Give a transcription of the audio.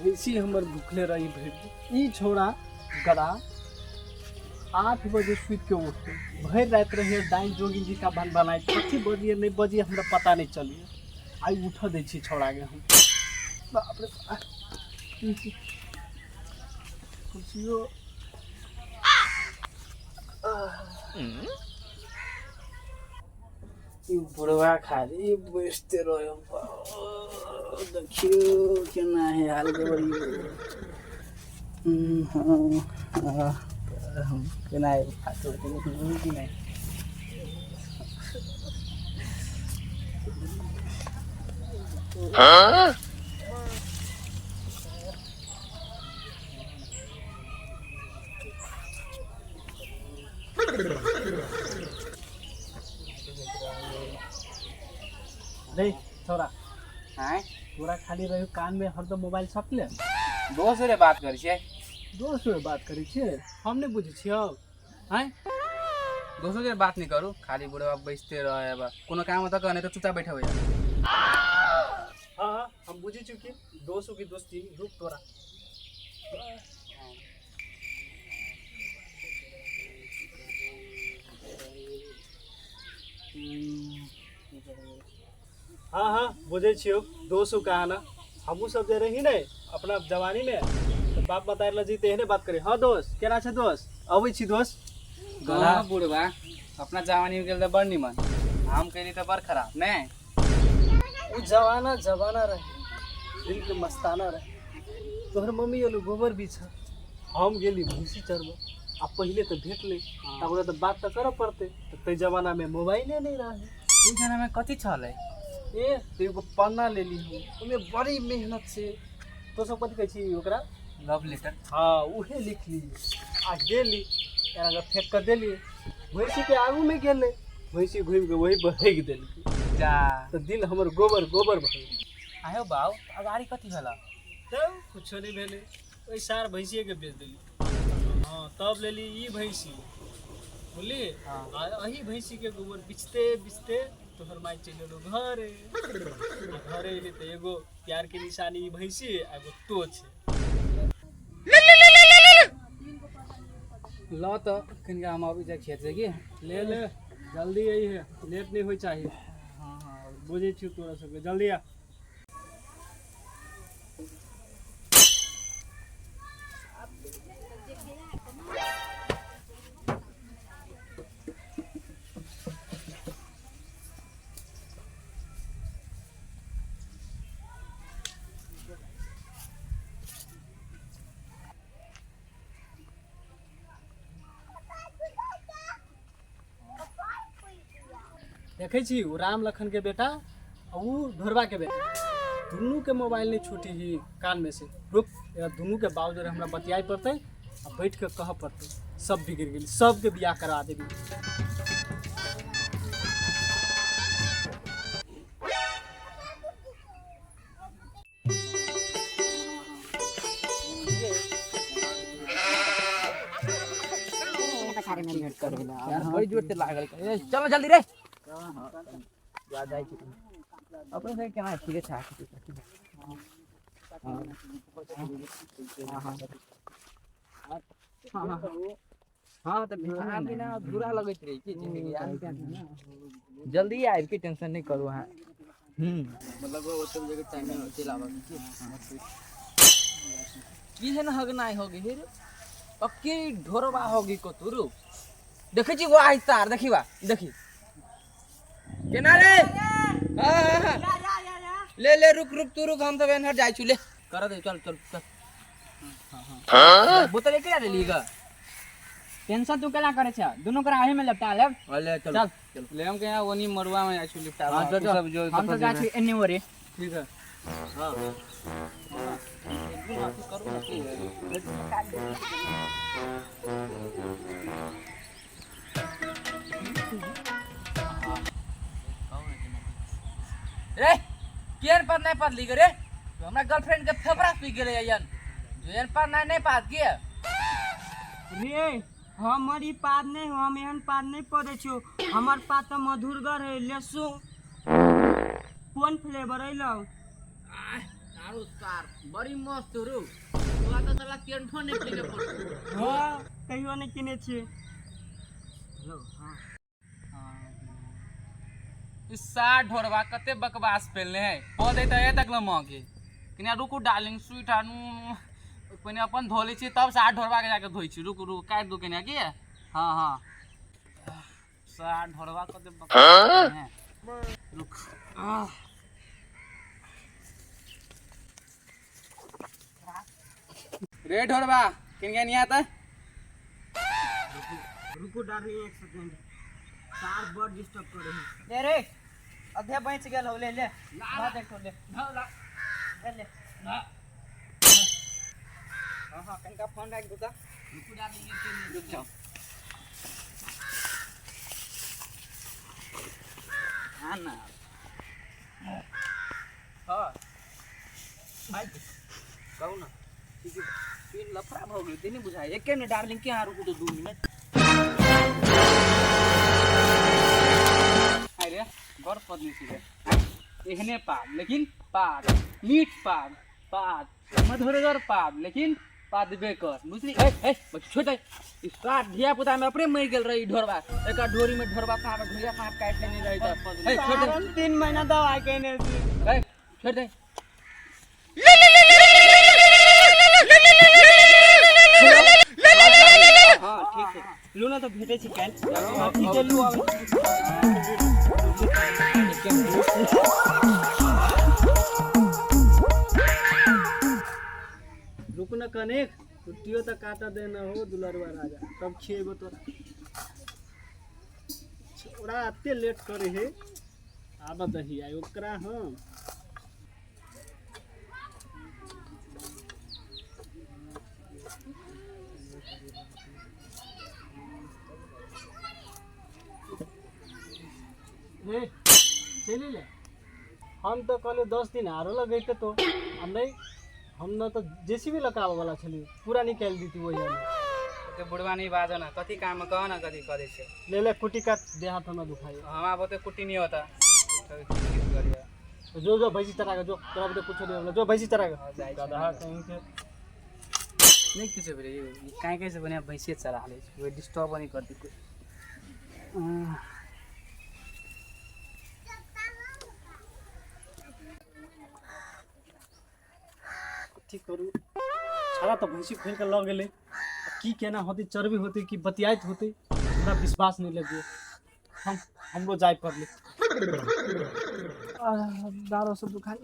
भैंसी हमर भुखले रही भरि दिन। ई छौड़ा गदा 8 बजे सुति के उठते भरि राति रहिए डाइन जोगिन जी का बन बनाए, कथी बजिए नहीं बजिए हमरा पता नहीं चलिए। आइ उठ दै छी छौड़ाके हम। बाप रे बाप, कुर्सियो ई बुढ़वा खाली बैसते रहे। देखियो केना है हाल के बड़ी। हाँ, हम केना है फाटो कि नहीं। रे छोरा, आँय? तोरा खाली रहियो कान में हरदम मोबाइल सटले। दोसरे बात करै छियै। दोस्त बात करै छियै, हम नहि बुझै छियौ। आँय? दोसर बात नहीं करू, खाली बुढ़वा बैसते रहे बा। कोनो काम होता नहीं तो चुपचाप बैठे हुए। हाँ हाँ, हम बुझै छियौ कि दोस्तों की दोस्ती। रुक तोरा। हाँ हाँ, बुझै छियौ दोस्त कहाना। हमहूँ सब जे रही ने अपना जवानी में तऽ बाप बताय जी तऽ एहने बात करी। हाँ दोस्त, केना छै दोस्त? अबै छी दोस्त। गधा बुढ़वा अपना जवानी में गेल तऽ बड़ निमन, हम कैली तऽ बड़ खराब नहीं। उ जमाना जमाना रहे, दिल के मस्ताना रहे। तोहर मम्मी एलो गोबर बीछ, हम गेली भैंसी चरबऽ आ पहिले तऽ भेटलै तऽ ओकरा तऽ बात तऽ करऽ पड़तै। तऽ ताहि जमानामे मोबाइले नहि रहै। ओहि जमानामे कथी छलै? ए तऽ एगो पन्ना लेली हम, ओहिमे बड़ी मेहनत से तो सब कथी कहै छी ओकरा, लव लेटर। हाँ, उहे लिखली आ गेली एना कऽ फेंक कऽ देली भैंसीके आगूमे। गेलै भैंसी घुमि कऽ वही बहकि देलकै। जा। तऽ दिल हमर गोबर गोबर भऽ गेल। आयो बाउ, अगाड़ी कथी भेल? तब कुछो नहि भेलै, ओहि सार भैंसिएके बेच देली। हाँ, तब लेली ई भैंसी, बुझली? हाँ। आ एही भैंसीके गोबर बिचते बिचते तोहर माय चलि एलौ घरे। आ घरे एली तऽ एगो प्यार के निशानी ई भैंसी आ एगो तो छै। ल तऽ कनिका हम अबै जाइ खेत से की। ले ले, जल्दी आई है, लेट नहीं हो चाहिए। हाँ हाँ। बुझै छियौ तोरा सबके, जल्दी आ। देखै छी ओ राम लखन के बेटा आ ऊ ढोरबा के बेटा, दुनू के मोबाइल नहीं छूटी ही कान में से। रुक, एकरा दुनू के बाबू जोरे हमरा बतियाए पड़तै आ बैठ के कहऽ पड़तै। सब बिगड़ गेल, सबके बियाह करा देबी। बड़ी जोर से लागल। ए, चलो जल्दी रे, जा जाइ छी। अपने से केना ठीके छै। हाँ हाँ हाँ हाँ, तऽ बिना बिना अधूरा लगैत रहै की जिंदगी यार। जल्दी आबि के टेंशन नहि करू अहाँ। मतलब ओते जगह टाइम में चलि आबऽ की की है न। हगनाइ हो गेल पक्की ढोरबा हो गई को तुरु। देखै छी वो आई तार, देखी बा, देखी केना रे। हाँ हाँ हाँ, ले ले, रुक रुक, तू रुक, हम सब एनहर जाइ छी। ले कर दे, चल चल चल। हाँ, बोतल एक लेली गा। टेंशन तू केना करे छ, दुनू करा एही में लपटा लेब। ले चल चल। चल ले, हम के यहाँ ओनी मरुआ में जाइ छी लिपटा। हाँ, चल, चल। सब जो हम तो जाइ छी एन्ने ओरे। ठीक है। हाँ, करू ना की। रे केहन पर नहीं पढ़ ली रे, हमरा गर्लफ्रेंड के फेफड़ा पी गेलै यन जो एहन पर नहीं नहीं पास गे। रे हमर ई पाद नहीं हो, हम एहन पाद नहीं पढ़े छियो। हमर पाद तऽ मधुरगर है। लेसु कोन फ्लेवर अइलौ? आरो सार बड़ी मस्त रो। तोरा तऽ साला केंठो नहि किने पड़तौ। हाँ, कहियो नहि किने छियै। हेलो, हाँ। ई सार ढोरबा कते बकवास पेलने है, पौधे तऽ ए तक ल महगे। कनिया रुकू डार्लिंग, स्वीट हार्ट, पहिने अपन धो लै छी तब सार ढोरबा के जाके धोइ छी। रुकू रुकू, काटि दू कनिया की। हाँ हाँ, सार ढोरबा कते बकवास पेलने है। रुक। रे ढोरबा, किन नहीं आता? रुकू डार्लिंग, एक सेकंड, सार बड़ डिस्टर्ब करे है। ले रे, अधे बच गेल हो, ले ले ला देखो, ले ले ले। हाँ। हाँ, कनका फोन राख दू। रुकू डार्लिंग, एक मिनट रुक जाओ। हाँ ना, हाँ भाई, कहू ना, ठीक है, फिर लफड़ा भऽ गेलै, नहि बुझाइ। एके मिनट डार्लिंग के, यहाँ रुकू तो 2 मिनट। अरे बड़ पदनी छी रे। एहने पाद लेकिन पाद मीठ पाद, पाद मधुरगर पाद, लेकिन पादबे कर, बुझली? ए ए, छोड़ दे। ई सात धिया पुता में अपने मरि गेल रही ई ढोरबा। एकर ढोरी में ढोरबा सांप, ढोरिया सांप काटि लेने रही तऽ। ए, छोड़ दे। 3 महीना दवाई केने छी। ए, छोड़ दे। हाँ, ठीक है, लू ना, तो भेटे छी काल्हि। हाँ, ठीक है, लू आबै। रुक न कनेक, कुट्टियो तऽ काट देना हो दुलरुआ राजा, तब खिएबो तोरा। छोड़ा एते लेट करे हे, आब दही आइ ओकरा। हम रे चलि ले। हम तऽ कहलियै 10 दिन आरो लगैते तो आ नहि, हम न तऽ जेसीबी लगाबऽ वाला छलियै, पूरा निकालि दैती ओहि में। ओते बुढ़वा नहीं बाजो ना, कथी काम कह ना, कथी करै छै? ले ले, कुट्टी काट, देह हाथ हमरा दुखाइ। हमरा बहुते कुट्टी नहीं होता। करिए। जो जो, भैंसी चरा के जो, तोरा बते कुछो नहीं होला, जो भैंसी चरा के। जाइ छी। गधा कहीं के। नहीं किछो भेलै, काहे कैसे बढ़िया भैंसे चरा लै छै, कोइ डिस्टर्ब नहीं करतै कोइ। कथी करू, छड़ा तऽ भैंसी खोलि कऽ लऽ गेलै। आ की केना होतै, चरबी होतै कि बतियाइत होतै, हमरा विश्वास नहि लगिए। हम हमरो जाय पड़लै, दारो सब दुखाइ।